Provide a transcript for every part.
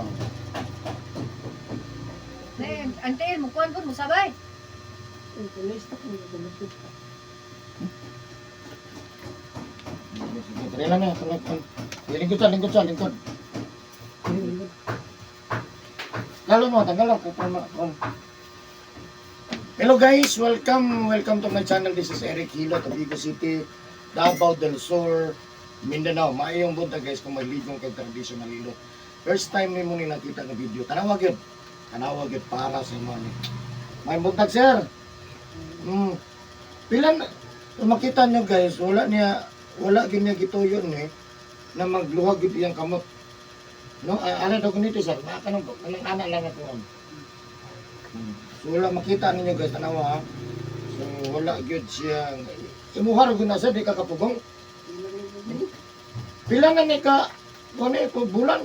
Oh. Eh, ante, mukuan po, musabay. Sige, sige. Dali lang na. Tulad. Sige, lingkod sa, lingkod sa, lingkod. Lalo mo, tanggal lang. Kaya Hello guys, welcome, welcome to my channel. This is Eric Hilo, Tabigo City, Davao del Sur, Mindanao. Maayong buntag guys kung maligong kay traditional hilot. First time ni mo ni nakita ng video. Tanawag yun. Tanawag yun para sa imo ni. Maayong buntag, sir. Pila na, kung makita nyo guys, wala niya, wala gyud niya gituyon ni na magluhag gyud iyang kamot. No, ana daw kunito sir, kanang kanang ana lang ako. So wala makita ninyo guys, tanawa ha. So wala gyud siya. Imuha ra gyud na sir, di ka kapugong. Pila na ni ka kuno ko bulan?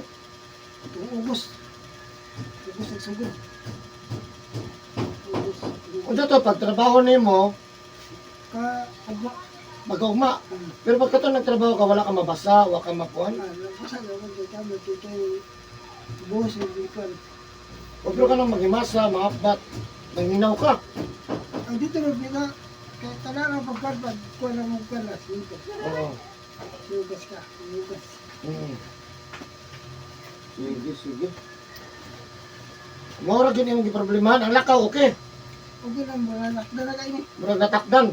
Ubus. Ubus ang sugod. Ubus. Unsa to pagtrabaho nimo, Ka ugma. magugma. Pero pagka to nagtrabaho ka, wala ka mabasa, wala ka makuan. Ah, basta naman kay kami kay kay buhos ng bikon. O pero ka nang maghimasa, mahapbat, nanginaw ka. Ang dito ro bina kay tanan ang pagpadpad ko na mo pala sigas. Oo. Sigas ka, sigas. Sige, sige. Mora gyud imong giproblemahan. Ang lakaw, okay. Okay lang mo na nakdala ka ini. Murag natakdan.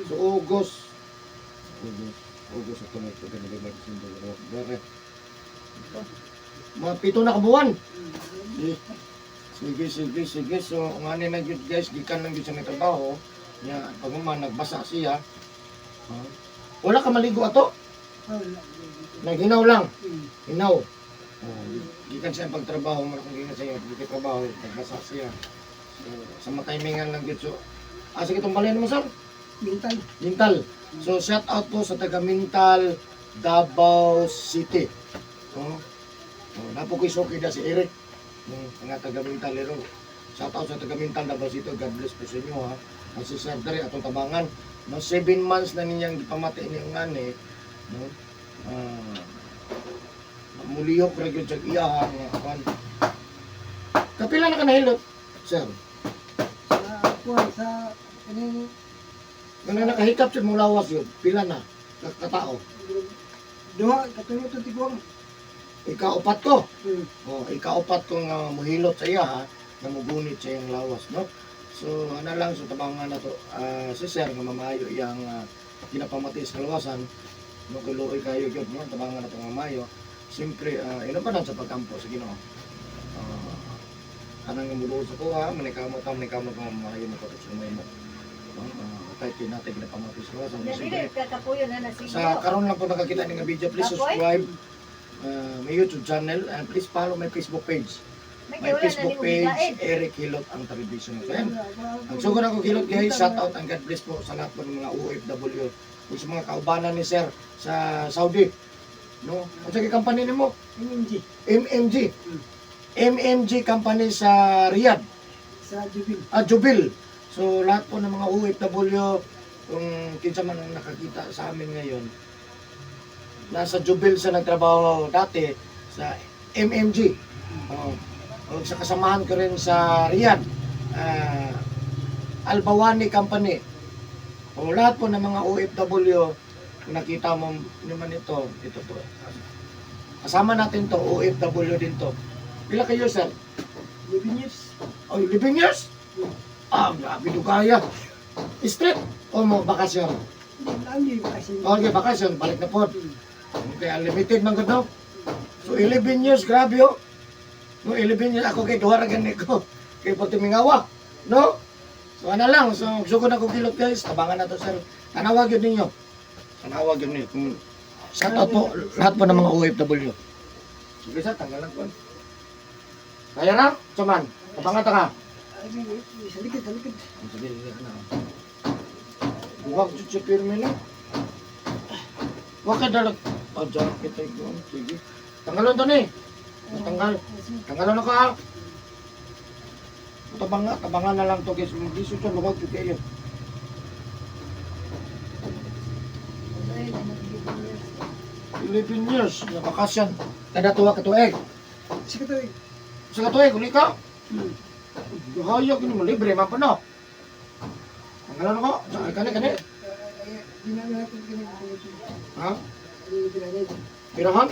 So, August. August. August ito na ito. November, December, January. Mga 7 na kabuwan. Sige, sige, sige, sige. So, ang ani na gyud guys, gikan lang gyud sa trabaho. Nya, pag human, nagbasa siya. Oh. Wala ka maligo ato. Oh, wala. Naghinaw lang. Hinaw. Oh, gikan siya ang pagtrabaho, wala kong gikan siya gikan trabaho, nagbasa siya. So, sa matimingan lang gyud. So, asa kitong balay mo sir? Mental. Mintal. So, shout out po sa taga Mintal, Davao City. Oh. Oh, napo ko'y suki na si Eric. Nga taga Mintal ero. Shout out sa taga Mintal, Davao City. God bless po sa inyo ha. Ang si Sir Dre, atong tabangan. No, 7 months na ninyang gipamati ni ang ani. No? Ah, mulihok ra gyud sa iya ha nga kwan. Kapila na ka nahilot, sir? Sa kuan sa ini. Nga nakahikap sa mong lawas yun, pila na katao? Duha katulo to tiguang. Ikaupat ko. Oh, ikaupat ko nga muhilot sa iya ha, nga mugunit sa iyang lawas, no? So, ana lang so tabangan na to si sir nga mamayo iyang ginapamati sa kalawasan, no kay luoy kayo gyud no, tabangan na to nga mamayo. Siyempre, ino pa lang sa pagkampo sa Ginoo. Kanang nga muduol sa kuha, manikamot ta, manikamot nga mamayo mo katok sa mo. No, kahit natin ginapamati sa kalawasan. Dili, Siyempre, kakapuyo na na sa siguro. karon lang po nakakita ni nga video, please Apoy? subscribe my YouTube channel and please follow my Facebook page. May My wala na Facebook nimo page, gigaid. Eric Hilot ang television. So, ayan. Ang sugod ako Hilot guys, shout out and God bless po sa lahat po ng mga OFW ug sa mga kaubanan ni Sir sa Saudi. No? Ang sige company nimo? MMG. MMG. MMG company sa Riyadh. Sa Jubil. Ah, Jubil. So lahat po ng mga OFW kung kinsa man ang nakakita sa amin ngayon, nasa Jubil sa nagtrabaho dati sa MMG. Oh, o sa kasamahan ko rin sa Riyadh, Albawani Company. O lahat po ng mga OFW, kung nakita mo naman ito, ito to. Kasama natin to, OFW din to. Pila kayo, sir? 11 years. Oh, 11 years? Ah, grabe dugaya. Straight o mo bakasyon? Hindi kasi. Okay, bakasyon, balik na po. Okay, unlimited man gud no? So 11 years, grabe oh. No, 11 years ako kay duha ra gani ko. Kay Pagtimingawa, no? So ana lang, so sugod ako kilot guys, tabangan na to sir. Tanawag yun ninyo. Tanawag yun ninyo. Kung shout out po lahat po ng mga OFW. Sige sir, tanggalan ko. Kaya na, Chaman. Tabangan ta ka. Ay, sa likod, sa likod. Sige, sige, ano. Huwag jud siya pirmi na. Huwag ka dalag. Ah, jacket ay ko. Sige. Tanggalon to ni. Tanggal. Tanggalon na ka. Ah. Tabanga, tabanga na lang to guys. Maglisod siya, luwag jud kayo. 11 years, na bakasyon. Kada tuwa ka tuig. Sige to eh. Sa katuig, uli ka. Hayag ni mo libre man pa na. Ang ano ko? Sa kani kani. Di namin natin kini. Ha? Di namin. Pirahan?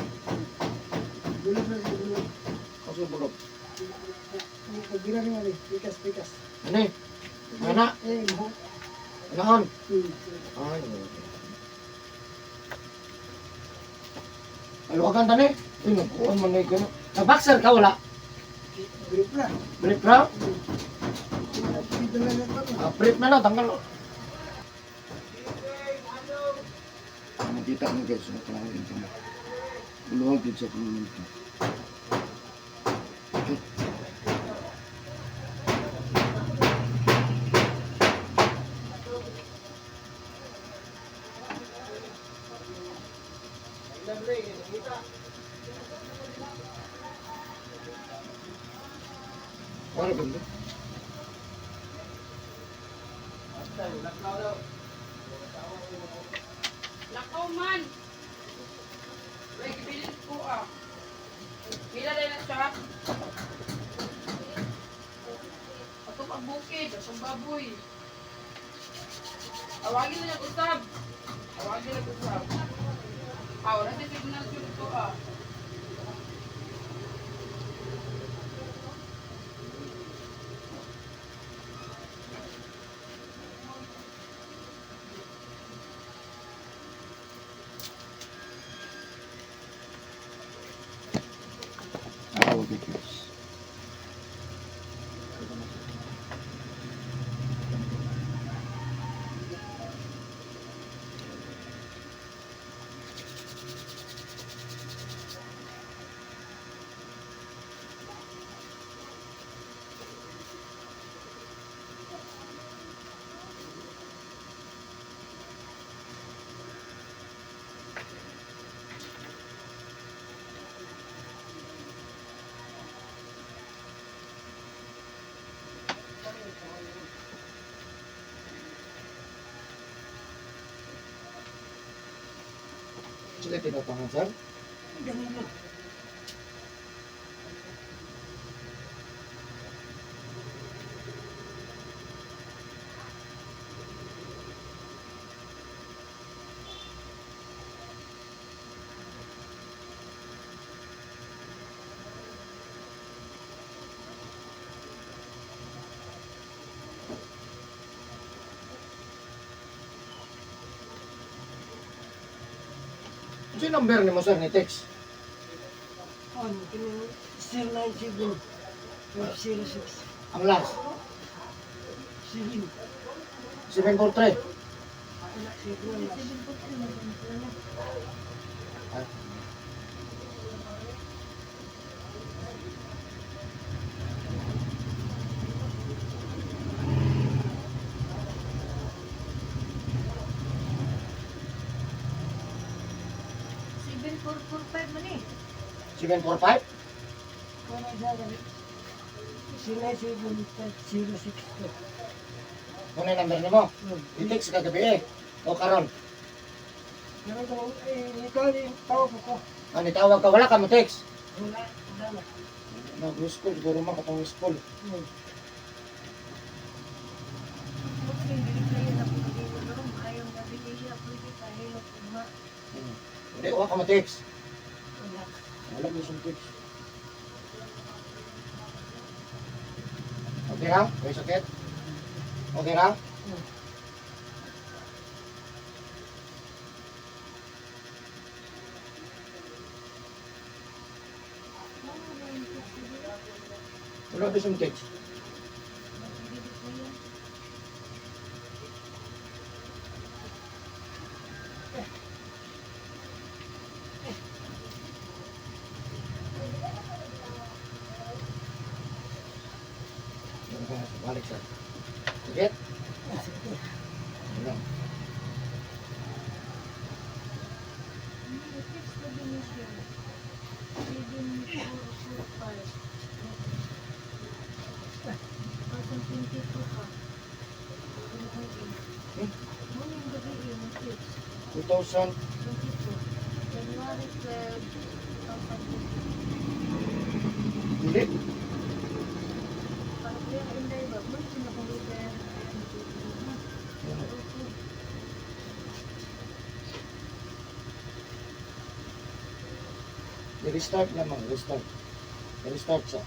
Bulog na siya, bulog. Kaso bulog. Pagbira ni Mali, pikas, pikas. Ani? Ana, Eh, mo. anahan. Hmm. Ay, okay. Aluwagan tani. Uy, nagkuhan man na gano'n. Nag-boxer ka wala? Grip na. Brief na? Dito na lang ito. Ah, brief na lang, tanggal. Nakita mo guys, ano lang yung kamo. Uluwag din sa community. Okay. Wala ganda. Lakaw man. May gibilin ko ah. Mila na siya. Ato ang bukid, atong baboy. Tawagin na niyang usab. Tawagin na usab. Ah, wala si signal yun to ah. Ah, okay, guys. Sige, tinatangan, sir. Ganun lang. Ano yung number ni mo, sir, ni text? On, kini 097 506 Ang last, 7. 743. Wala, 7 last. Ah. 7445 man eh. 745? Wala siya gani. 097 506 Ano yung number ni mo? Hmm. I-text kagabi eh. O karon. Pero kung eh, ikaw yung tawag ko. Ano, tawag ka, wala ka mo text. Wala, wala na. Nag-school, siguro man katong school. Hmm. Okay, dili kayo na po dito ron. Maayong gabi niya, pwede kahilot uma. Hindi, wala ka mo text. Wala. Wala mo siyang text. Okay lang? May sakit? Okay lang? Hmm. Wala ba siyang text? Balik sir. Sakit? Sige. Wala. Text na din siya. 7445. 2022 ka. Hmm? Morning gabi eh, yung text. 2000. 22. January 12, 2022. Hindi. Parang kuya, inday ba? Mo sila. I-restart lamang, restart. I-restart siya.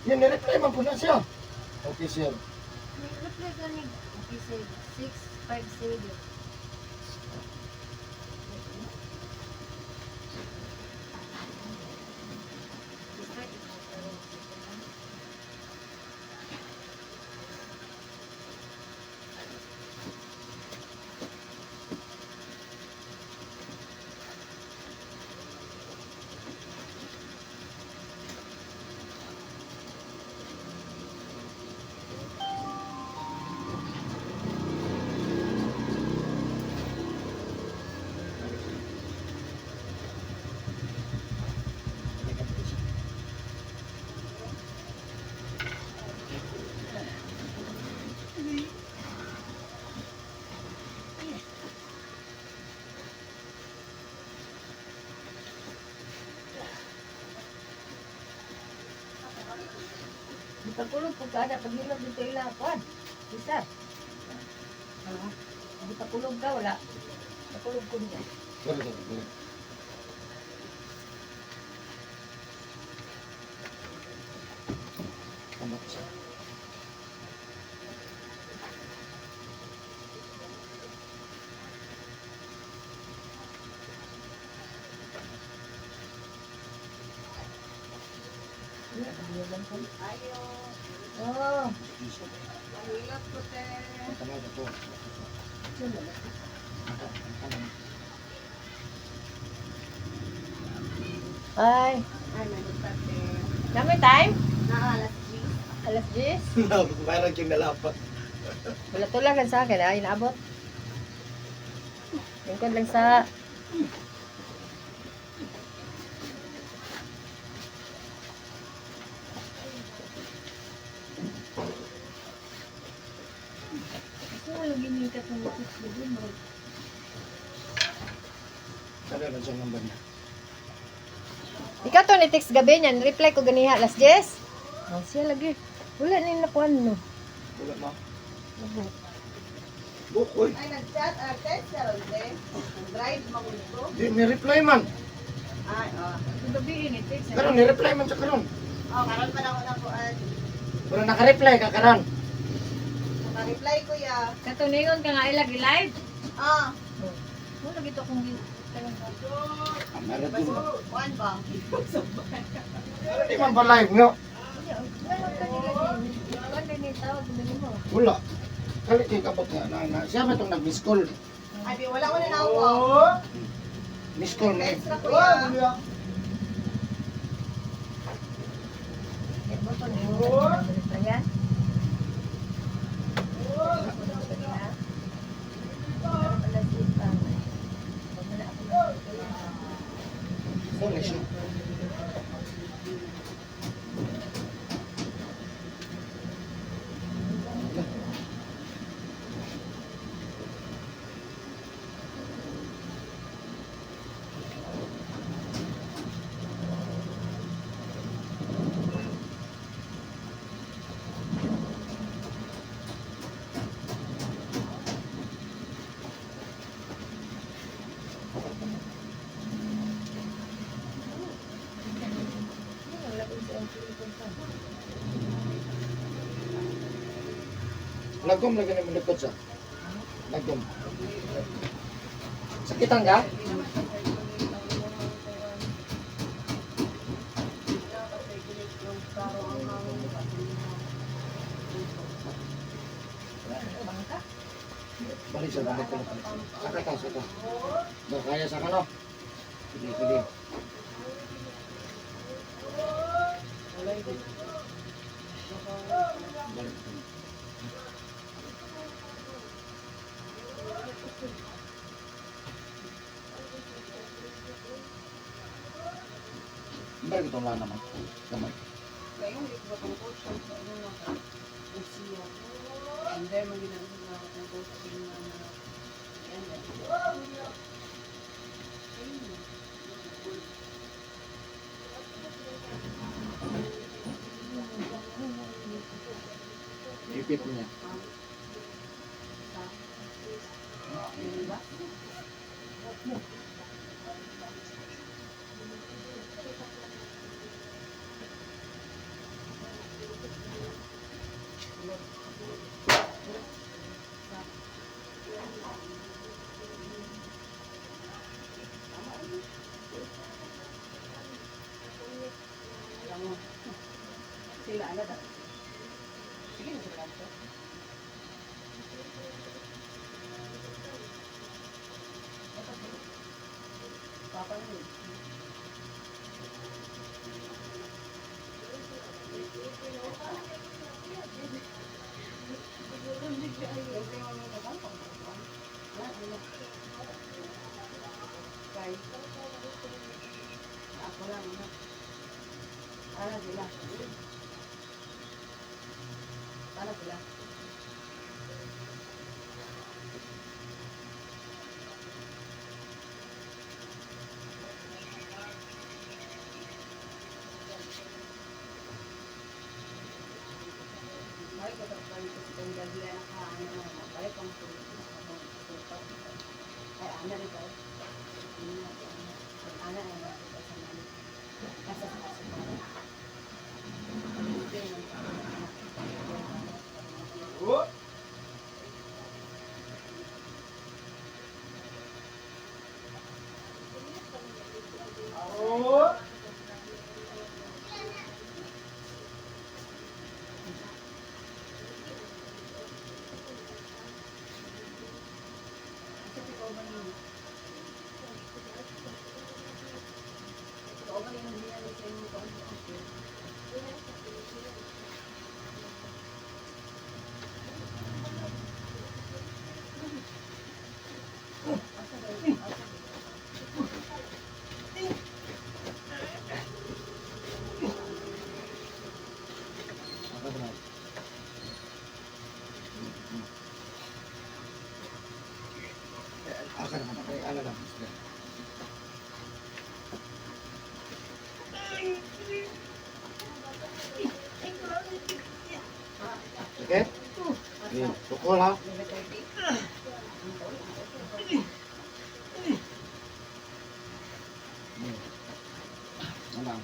Yan, nireply man po na siya. Okay, sir. Reply ka ni okay, sir. 657. Restart ito. Di pagkulog pagka na paghilom dito ila kuan. Isa. Ah, di pakulog ka wala. Pakulog ko niya. Sorry, sorry, sorry. Tama ko siya. Ayo. Oh, Mahilot ko, te. Tama ko to. ay. Ay, nagpat, te. Nami time? Na alas 10. Alas 10. Parang yung nalapat. Wala tulang lang sa akin ay inaabot. Lingkod lang sa. Gusto mo lagi niyo katong mo. Sana na siyang number niya. Ikaw to ni text gabi niyan, reply ko ganiha alas 10. Oh, siya lagi. Wala ni nakuan no. Wala ma. Bukoy. Ay, nag-chat, ah, text na ron, te. Nag-drive, magulo. Di, ni-reply man. Ay, oh. Gabi ni text. Karon, ni-reply man siya karon. Oh, karon pa na ako na kuan. Pero naka-reply ka karon. Naka-reply ko ya. Kato ningon ka nga ila live. Ah, Mo lagi to akong Ah, meron din. kuan ba? Pero di man pa live no. Meron ka nila din. Kuan din ni tawag din mo. Wala. Kali kay kabot nga na, na. Siya ba itong nag-miss call? Ay, di, wala ko na nakuha. Miss call na eh. Text na ko ya. Eh, mo to ningon ka replyan. Phone na siya. Lagom lagi na likod siya. Lagom. Sakitan ka? Balik siya, balik ko. Saka ta, saka. Do, kaya saka no? Sige, sige. Balik. Balik itong lana mo. Gamay. Kaya hindi ko ba itong coach sa ano na Lucia. And then, maginawa ko itong coach sa na Ipit niya. Sila ana da. Sige na sila to. Papa na yun. Ako lang, ano. Ana sila. Ana sila. Balik ko sa pag gabi na ka ano na balik ang ay ana rin ko. Ana ana sa mali. Asa sa sa. Oh! Oh! Ako na. Aka naman, okay, ala lang. Sige. Okay? Okay, sukol ha. Ano?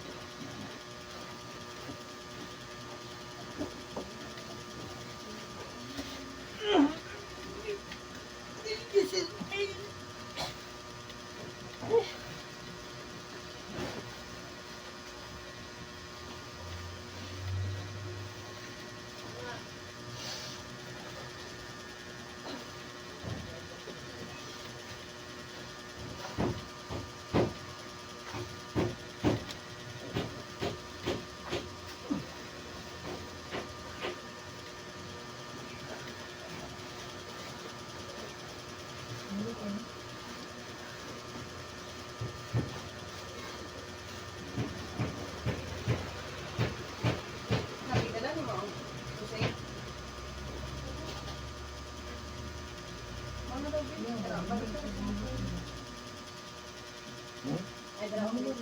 Nakita na ni mo ang susi. Mga daw din, tara, balik ka sa Hmm? Ay, dara ako dito.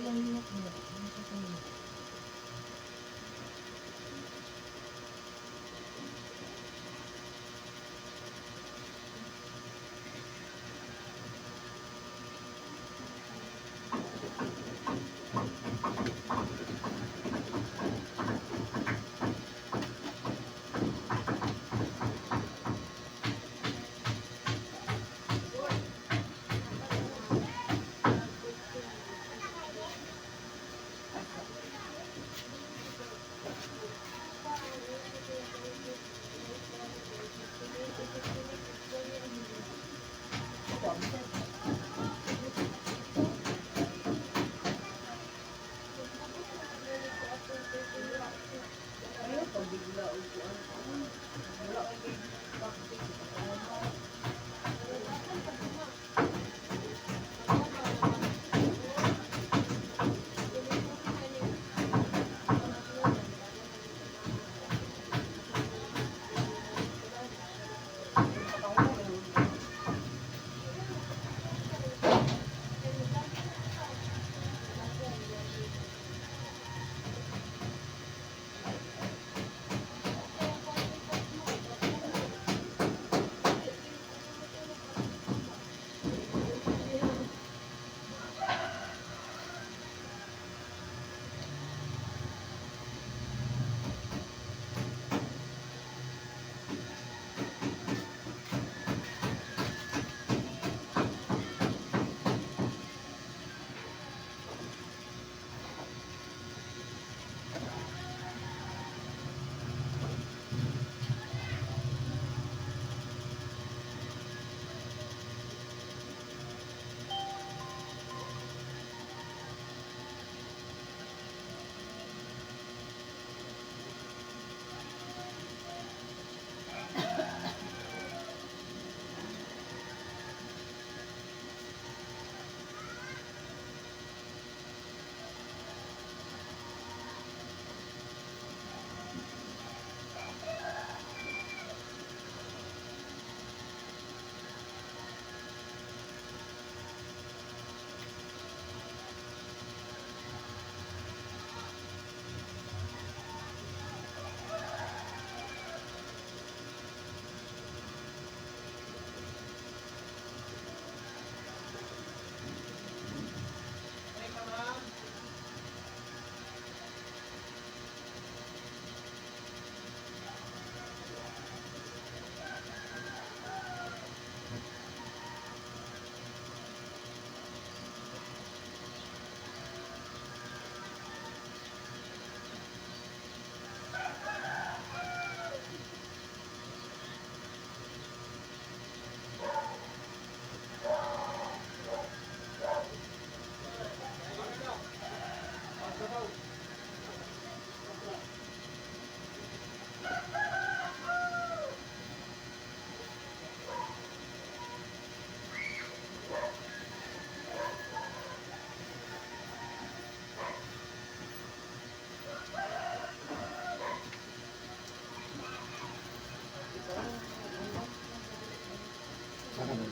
Saka na.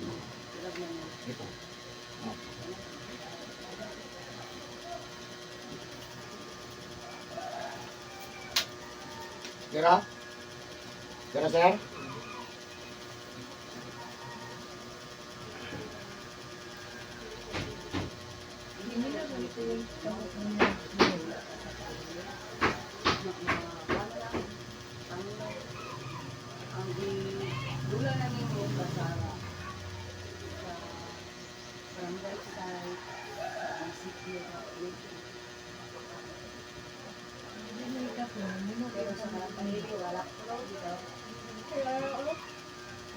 Ito. Oh. Kira? Kira, sir? Ang dula na nimo sa sa barangay side, sa MCQ, pero sa Kalapahili, wala ko dito. Wala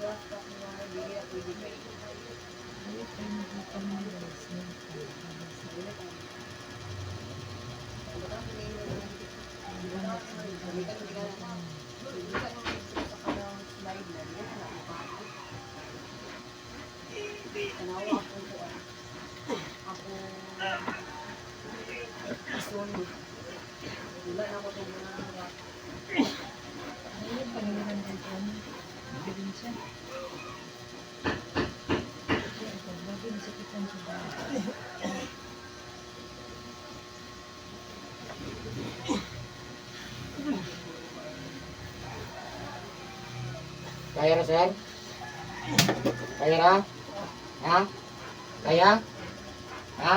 pa ko mga dili na pwede kay. Tanawa akong kuan. Ako ison. Wala na ako itong mga harap. Kaya na, sir? Kaya na? Ha? Kaya? Ha?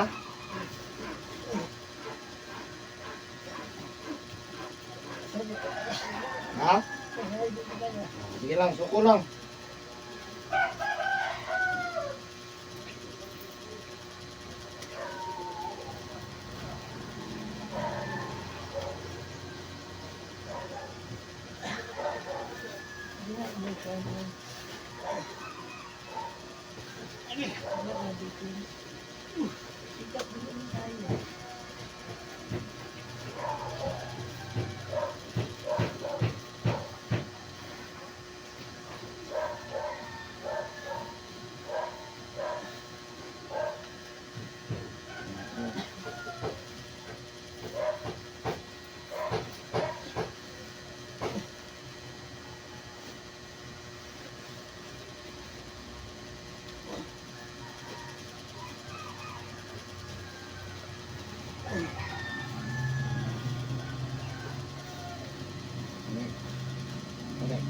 Ha? Sige lang, suko lang. Okay.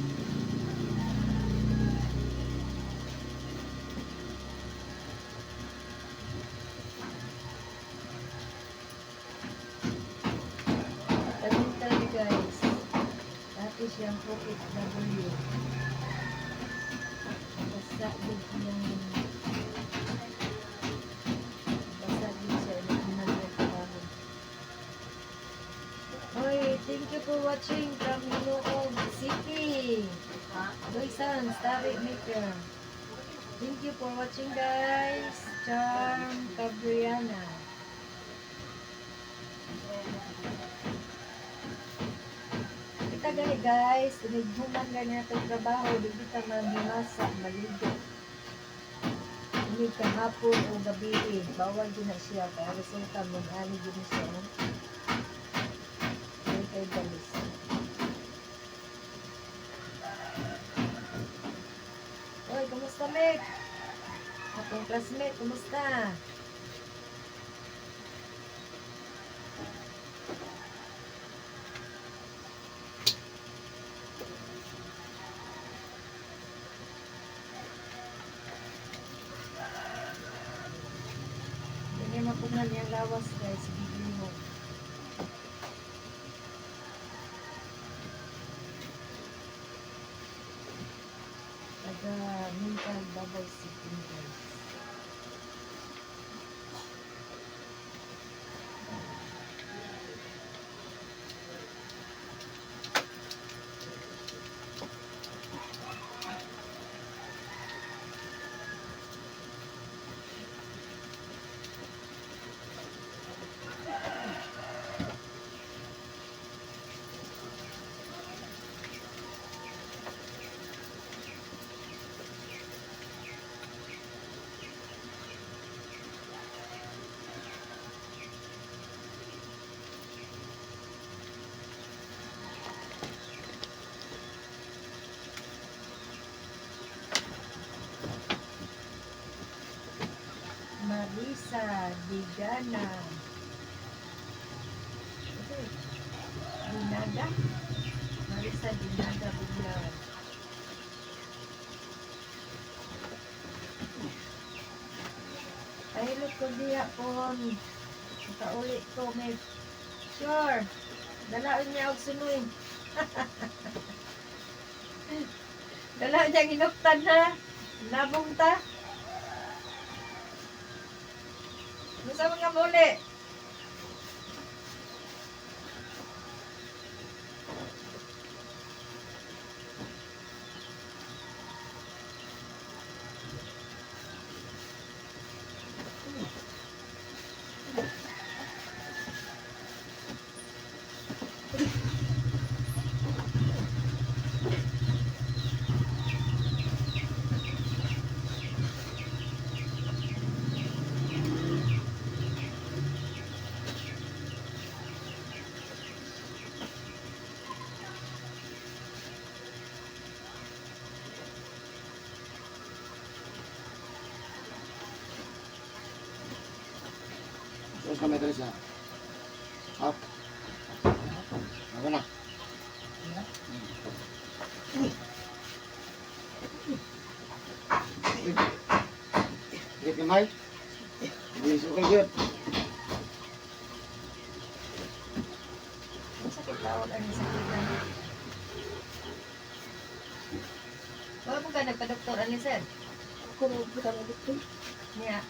Tanong tayo, guys. Dati siyang OFW. Basta din yung basta din siya nagtrabaho. Hoy, thank you for watching from Hinuog City. Doysan, Starry Maker. Thank you for watching, guys. Charm Cabriana. Kita gani, guys, inighuman gani atong trabaho, di kita manghimasa, maligo. Inig kahapon o gabi, bawal din na siya, kaya resulta mo, ani din siya. Oh. Ay, kay dalis. Oy, kumusta, Mek? Atong classmate, kumusta? Hindi mapunan niyang lawas, guys, bigli mo. Taga Mintal Davao City, guys. Marisa Digana. Okay. Dinaga? Marisa Dinaga Buglaw. Pahilot ko diha kon. Makauli ko may sure. Dalaon niya og sunoy. Dalaon niya ginuktan ha. Nabong ta. Masa mga muli? Sus kami dali sa. Up. Ako na. Get kamay. Yes, okay, good. Ang sakit tawag ang sakit na. Wala mo ka nagpa-doktor, ani sir? Ako mo buta na dito. Niya.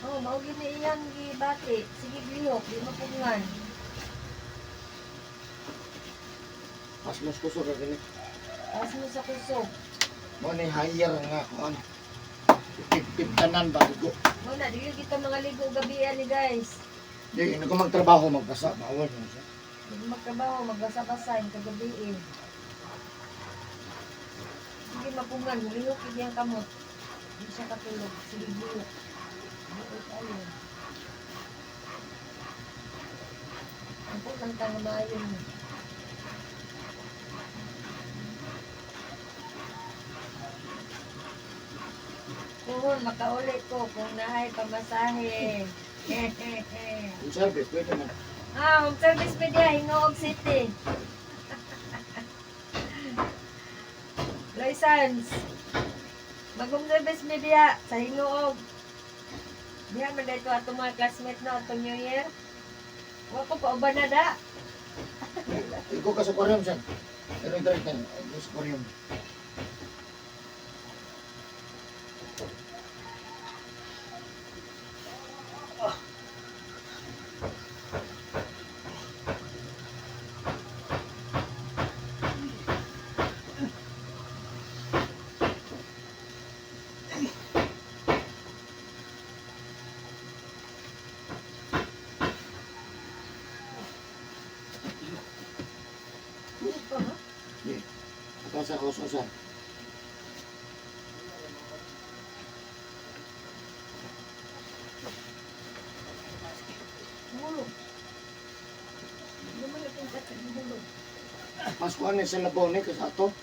Oh, mao gini iyang gibati. Sige lihok, di mapungan. Mas mas kusog ka gani. Taas mo sa kusog. Mo ni higher nga kuan. Tip tanan ba ko. Mo na, dili kita mga ligo gabi ani guys. Di ina ko magtrabaho magbasa bawal mo siya. Di magtrabaho, magbasa-basa yung kagabi eh. Sige mapungan, lihok gid iyang kamot. Di siya katulog, sige lihok. Lihok ayo. Ang po lang tanga maayo ni. Kuhon, makauli ko kung naay pamasahe. Yung service pwede man. Ah, home service media, Hingoog City. License. Mag-home service media sa Hingoog. Diha man dito atong mga classmate no, atong New Year. Wa ko pauban na da. Ikaw ka sa aquarium siya. Pero ito ito, ikaw sa aquarium. Di. Ikaw sa usosan. Hulog. Hindi man itong katin hulog. Mas kuan ni sa labaw ni kasi ato.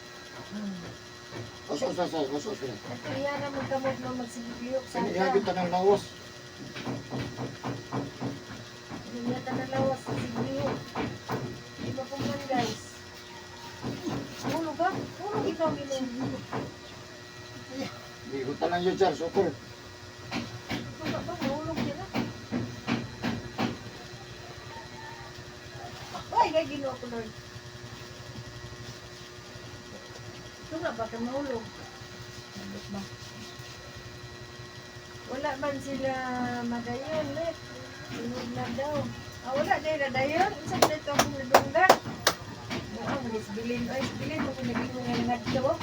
Usosan sa usosan. At iya na magkamot no magsigiliyok sa Kani iya gyud tanang lawas. Iya ta lawas sa sigiliyok. Di ba kung man guys? Hulog ka? Hulog ikaw ginoo. Di ko tanang yun sir, sukol. Wala ba? Mahulog niya na. Ay, kay Ginoo ko, Lord. Ito nga ba, kay mahulog? Nabot ba? Wala man sila madayon, let. Sunod na daw. Ah, wala dahil na dayon. Isa na ito akong nadunggan. Muang, manis bilin. Ay, bilin mo kung naging mga nangadto.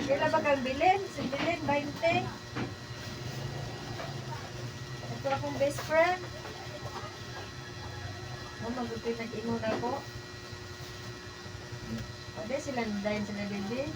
Kailan ba kang bilin? Si bilin, 20. Ito akong best friend. Oh, mabuti nag-ingon ako. Pwede sila dahil sila bebe.